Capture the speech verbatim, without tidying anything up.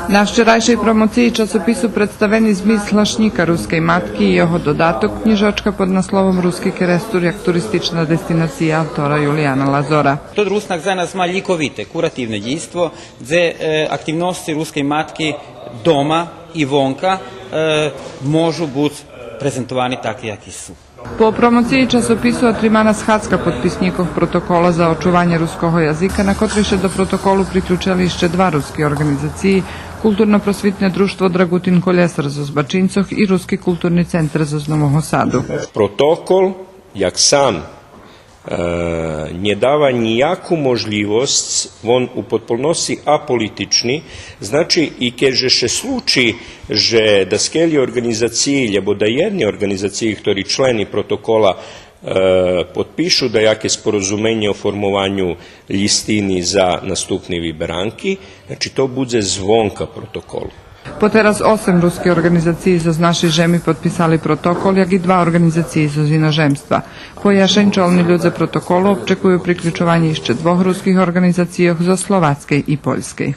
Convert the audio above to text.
На вчерайшей промоциї часопису представени змис глашнїка Рускей матки и його додаток, кнїжочка под насловом Руски Керестур як туристична дестинация автора Юлияна Лазора. Тот руснак за нас ма лїковите, куративне дїйство, дзе, е, активносци Рускей матки дома и вонка, е, можу буц презентовани таки яки су. По промоциї часопису отримана схадзка подписнїкох протокола за очуванє руского язика, на котрей ше до протоколу приключели ище два руски орґанизациї: Културно-просвитне дружтво Драґутин Колєсар зоз Бачинцох и Руски културни центер зоз Нового Саду. Протокол, як сам, е, нє дава нїяку можлївосц, вон у подполносци аполитични, значи, и кед же ше случи же даскельо орґанизациї, лєбо даєдни орґанизациї, хтори члени протокола, е, подпишу даяке споразуменє о формованю лїстини за наступни виберанки, значи, то будзе звонка протоколу. Потераз осем руски орґанизациї зоз нашей жеми подписали протокол, як и два орґанизациї зоз иножемства. По яшень чолни людзе протоколу обчекую приключованє ище двох руских орґанизацийох зоз Словацкей и Польскей.